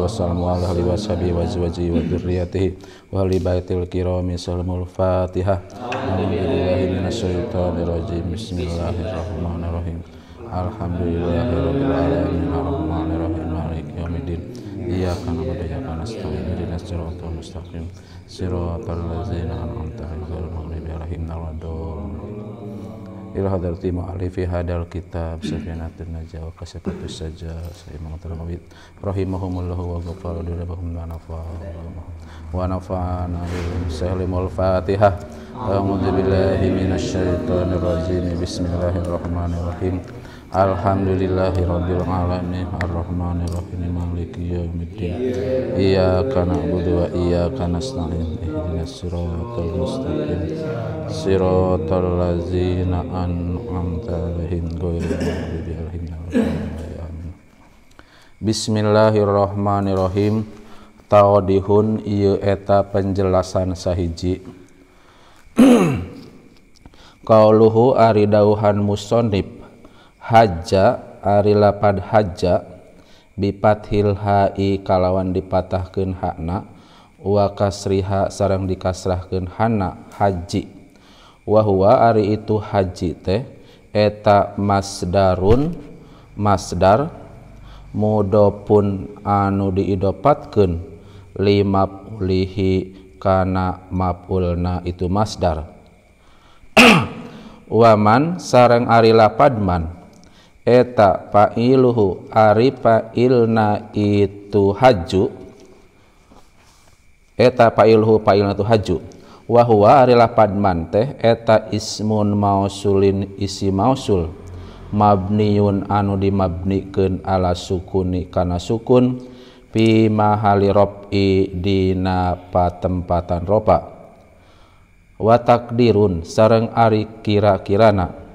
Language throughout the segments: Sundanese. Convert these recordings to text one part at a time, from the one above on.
Sallallahu alaihi wasallam wa ala alihi washabihi wa azwajihi wa dzurriyyatihi wa ahli baitil kirami. Salamul Fatihah. A'udzubillahi minasyaitonir rajim. Bismillahirrahmanirrahim. Alhamdulillahirabbil alamin arrahmanirrahim maliki yaumiddin. Iyyaka na'budu wa iyyaka nasta'in ihdinas siratal mustaqim siratal ladzina an'amta 'alaihim ghairil maghdubi 'alaihim waladdallin. Ila hadrati mu'allifi hadal kitab Safinatun Najah wa Kasyafatus Saja Sayyid Muhammad rahimahumullahu wa ghafara dzunubahum wa nafa'ana bihim. Salimul Fatihah. A'udzu billahi minasyaitonir rajim. Bismillahirrahmanirrahim. Alhamdulillahirabbil alamin arrahmanirrahim maliki yaumiddin. Iyyaka na'budu wa iyyaka nasta'in ihdinas siratal mustaqim siratal ladzina an'amta 'alaihim ghairil maghdubi 'alaihim waladdallin. Amin. Bismillahirrahmanirrahim. Tawadihun ieu eta penjelasan sahiji. Qauluhu ari dauhan musannif hajja ari lapad hajja bipathil ha'i kalawan dipatahkeun hakna wa kasriha sareng dikasrahkeun hana haji wa huwa ari itu haji teh eta masdarun masdar mudopun anu diidopatkeun lima ulihi kana maf'ulna itu masdar. Waman sareng ari lapad man eta fa'iluhu ari fa'ilna itu haju eta fa'iluhu fa'ilna itu haju wa huwa ari lapad man teh eta ismun mausulin isi mausul mabniun anu dimabnikeun ala sukuni kana sukun fi mahali rob'i dina patempatan ropa wa takdirun sareng ari kira-kirana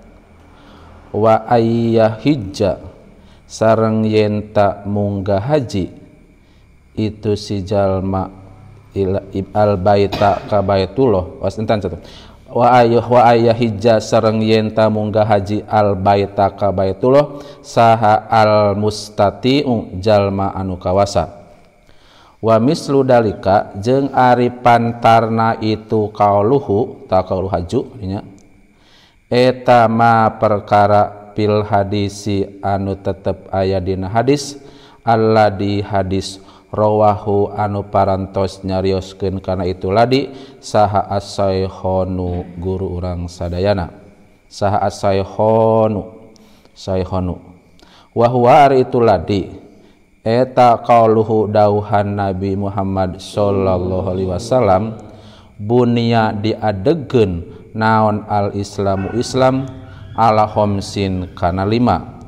wa ayyahijja sareng yenta munggah haji itu si jalma al baita ka baitullah wasentan satu wa ayyahijja sareng yenta munggah haji al baita ka baitullah saha al mustati'u jalma anu kawasa wa mislu dalika jeung ari pantarna itu kauluhu ta kaulu haju nya eta ma perkara pil hadisi anu tetep aya dina hadis alladzi hadis rawahu anu parantos nyarioskeun kana itu ladi saha as-sayhonu guru urang sadayana saha as-sayhonu sayhonu wa huwa ari itu ladi eta qauluhu dauhan Nabi Muhammad sallallahu alaihi wasallam bunia diadegeun naon al islamu islam ala khomsin kana lima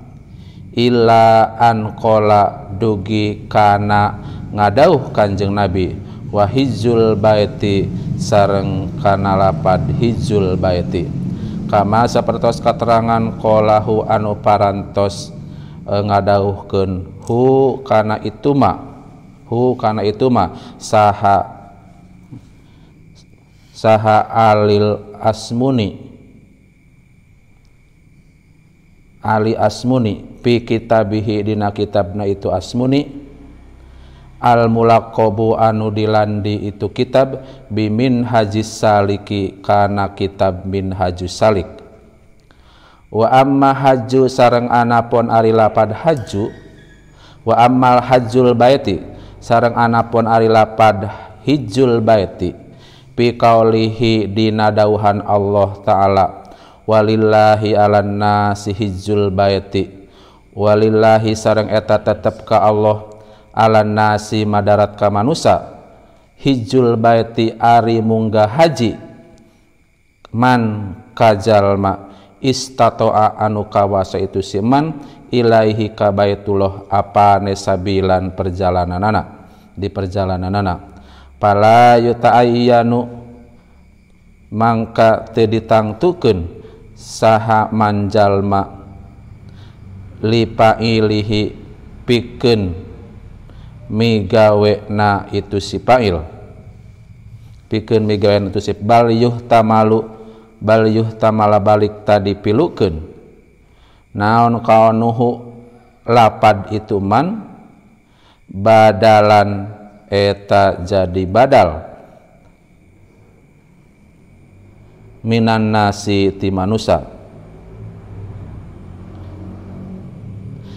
illa an qala dugi kana ngadauh Kanjeng Nabi wa hijjul baiti sareng kana lapad hijjul baiti kama sapertos katerangan qalahu anu parantos ngadauhkeun hu kana itu ma saha saha alil asmuni ali asmuni pi kitabihi dina kitabna itu asmuni al mulaqabu anu dilandi itu kitab bimin hajis saliki kana kitab min hajus salik wa amma haju sareng anapun ari lapad haju wa ammal hajjul baiti sareng anapun ari lapad hijjul baiti fi qaulihi dina dauhan Allah taala walillahi 'alan nasi hijjul baiti walillahi sareng eta tetep ka Allah 'alan nasi madarat ka manusa hijjul baiti ari munggah haji man kajalma istatoa anu kawasa itu si man ilaihi ka baitullah apane sabilan perjalananana di perjalananana pala yuta'ayyanu mangka teu ditangtukeun saha manjalma lipailihi pikeun migawena itu si fa'il pikeun migawena itu si bal yuhtamalu bal yuhtamala balik tadi pilukeun naon kaunuhu lapad itu man Badalan eta jadi badal minan nasi ti manusa.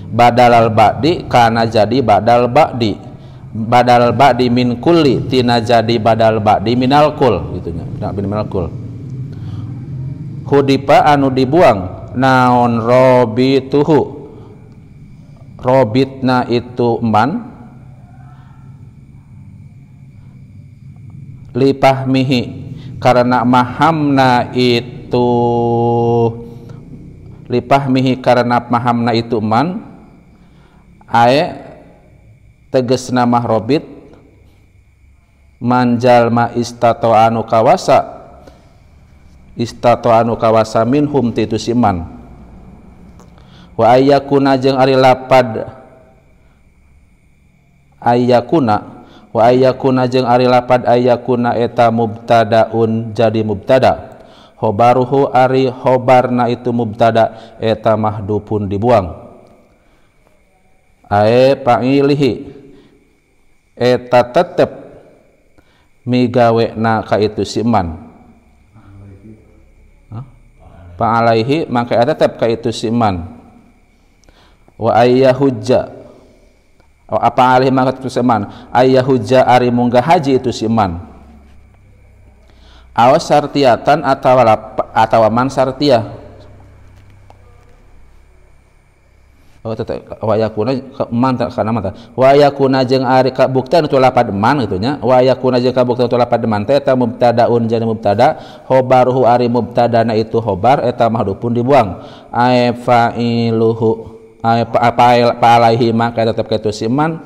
Badalal ba'di kana jadi badal ba'di, badal ba'di min kulli tina jadi badal ba'di minal kul gitu nya, minal kul. Hudipa anu dibuang naon robituhu, robitna itu man lipahmihi karena mahamna itu, lipahmihi karena mahamna itu man ae tegesna mah robit manjalma istato anu kawasa, istato anu kawasa minhum ti itu si man. Wa ayyakuna jeung ari lapad ayyakuna, wa ayyakuna jeung ari lapad ayyakuna eta mubtadaun jadi mubtada, khobaruhu ari khobarna itu mubtada eta mahdupun dibuang. Ae pa'ilihi eta tetep migawena ka itu si man. Pa'alaihi mangka eta tetep ka itu si man. Wa ayyahujja apa alaihi mangka itu si man, ayyahujja ari munggah haji itu si man. Aw sartiatan atawa man sartiah. Oh tetep wa yakuna man kana mata wa yakuna jeung ari kabuktian itu lapad man gitu nya, wa yakuna jeung kabuktian itu lapad man teh eta mubtadaun jadi mubtada, khobaruhu ari mubtadana itu khobar eta mahdupun dibuang. Ae fa'iluhu ae pa alaihi maka tetep ka itu si man,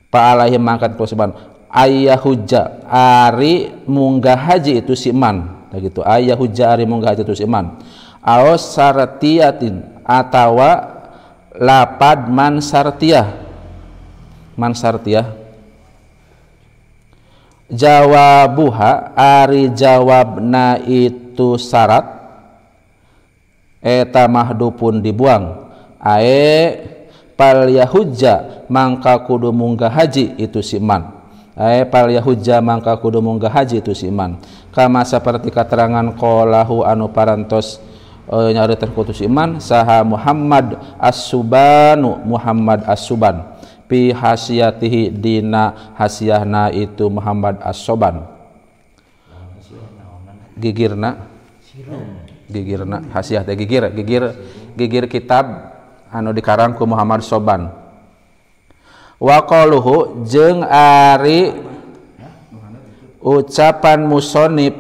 pa alaihi maka itu si man ayyahujja ari munggah haji itu si man, gitu ayyahujja ari munggah haji itu si man. Aw sartiyatin atawa lapad man sartiah, man sartiah jawabuha ari jawabna itu syarat eta mahdupun dibuang. Ae pal yahujja mangka kudu munggah haji itu si man, ae pal yahujja mangka kudu munggah haji itu si man. Kama saperti katerangan qalahu anu parantos nyari terkutus iman saha Muhammad As-Subanu, Muhammad As-Suban pi hasiyatihi dina hasiahna itu Muhammad As-Soban. Gigirna, gigirna hasiah teh gigir, gigir, gigir kitab anu dikarang ku Muhammad Soban. Wa qaluhu jeung ari ucapan musonib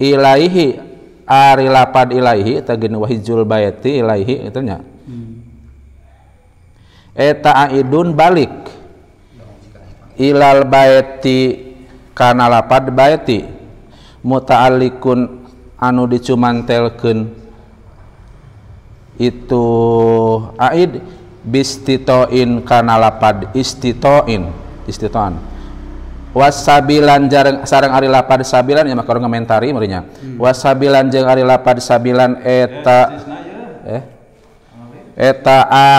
ilaihi ari lapad ilaihi tagin wahijul baiti ilaihi itu nya. Eta aidun balik ilal baiti kana lapad baiti muta'alliqun anu dicumantelkeun itu aid bistitoin kana lapad istitoin, istitoan. Wasabilan jarang sareng ari lapad sabilan ya maka ngomentari meureunnya. Wasabilan jeung ari lapad sabilan eta eta a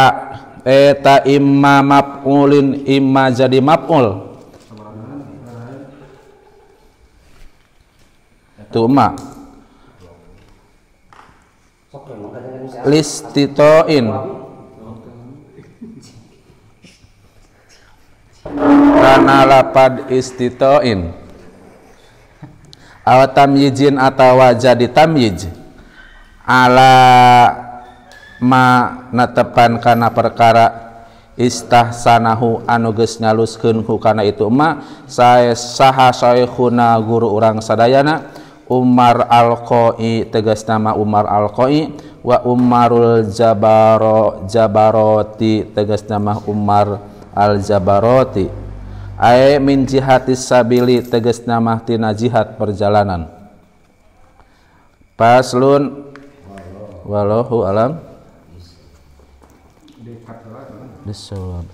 eta imma maf'ulin imma jadi maf'ul tu ma listitoin kana lapad istitoin aw tamyijin atawa jadi tamyij ala ma netepan kana perkara istahsanahu anu geus ngaluskeun ku kana itu ma sae saha syekhuna guru urang sadayana Umar Al-Qoi tegas nama Umar Al-Qoi wa Umarul Jabaro Jabaroti tegas nama Umar Al-Jabaroti ae min jihatis sabili tegas nama tina jihad perjalanan. Paslun wallahu alam bisawab.